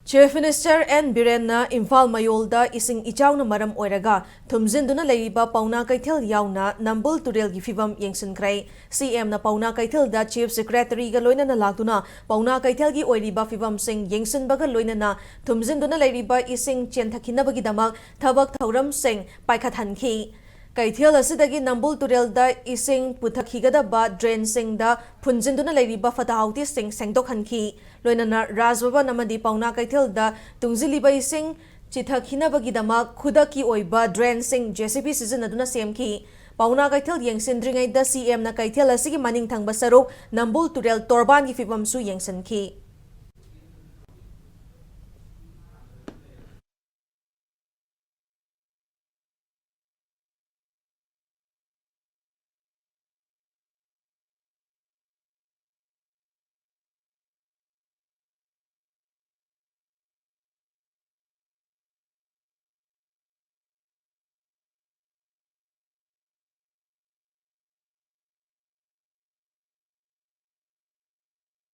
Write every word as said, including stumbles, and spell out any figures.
Chief Minister N Birenna Imphal ꯃꯌꯣꯜꯗ ꯏꯁꯤꯡ ꯏꯆꯥꯎꯅ ꯃꯔꯝ ꯑꯣꯏꯔꯒ ꯊꯨꯝꯖꯤꯟꯗꯨꯅ ꯂꯩꯔꯤꯕ ꯄꯥꯎꯅꯥ ꯀꯩꯊꯦꯜ ꯌꯥꯎꯅ ꯅꯝꯕꯨꯜ ꯇꯨꯔꯦꯜꯒꯤ ꯐꯤꯚꯝ ꯌꯦꯡꯁꯤꯟꯈ꯭ꯔꯦ꯫ ꯁꯤ ꯑꯦꯝꯅ ꯄꯥꯎꯅꯥ ꯀꯩꯊꯦꯜꯗ Chief Secretaryꯒ ꯂꯣꯏꯅꯅ ꯂꯥꯛꯇꯨꯅ ꯄꯥꯎꯅꯥ ꯀꯩꯊꯦꯜꯒꯤ ꯑꯣꯏꯔꯤꯕ ꯐꯤꯚꯝꯁꯤꯡ ꯌꯦꯡꯁꯤꯟꯕꯒ ꯂꯣꯏꯅꯅ ꯊꯨꯝꯖꯤꯟꯗꯨꯅ ꯂꯩꯔꯤꯕ ꯏꯁꯤꯡ ꯆꯦꯟꯊꯈꯤꯅꯕꯒꯤꯗꯃꯛ ꯊꯕꯛ ꯊꯧꯔꯝꯁꯤꯡ ꯄꯥꯏꯈꯠꯍꯟꯈꯤ꯫ ꯀꯩꯊꯦꯜ ꯑꯁꯤꯗꯒꯤ ꯅꯝꯕꯨꯜ ꯇꯨꯔꯦꯜꯗ ꯏꯁꯤꯡ ꯄꯨꯊꯛꯈꯤꯒꯗꯕ drainꯁꯤꯡꯗ ꯐꯨꯟꯖꯤꯟꯗꯨꯅ ꯂꯩꯔꯤꯕ ꯐꯠꯇ ꯍꯥꯎꯗꯤꯁꯤꯡ ꯁꯦꯡꯗꯣꯛꯍꯟꯈꯤ꯫ ꯂꯣꯏꯅꯅ ꯔꯥꯖ ꯚꯕꯟ ꯑꯃꯗꯤ ꯄꯥꯎꯅꯥ ꯀꯩꯊꯦꯜꯗ ꯇꯨꯡꯁꯤꯜꯂꯤꯕ ꯏꯁꯤꯡ ꯆꯤꯊꯈꯤꯅꯕꯒꯤꯗꯃꯛ ꯈꯨꯗꯛꯀꯤ ꯑꯣꯏꯕ drainꯁꯤꯡ JCB ꯁꯤꯖꯤꯟꯅꯗꯨꯅ ꯁꯦꯝꯈꯤ꯫ ꯄꯥꯎꯅꯥ ꯀꯩꯊꯦꯜ ꯌꯦꯡꯁꯤꯟꯗ꯭ꯔꯤꯉꯩꯗ ꯁꯤ ꯑꯦꯝꯅ ꯀꯩꯊꯦꯜ ꯑꯁꯤꯒꯤ ꯃꯅꯤꯡ ꯊꯪꯕ ꯁꯔꯨꯛ ꯅꯝꯕꯨꯜ ꯇꯨꯔꯦꯜ ꯇꯣꯔꯕꯥꯟꯒꯤ ꯐꯤꯕꯝꯁꯨ ꯌꯦꯡꯁꯤꯟꯈꯤ꯫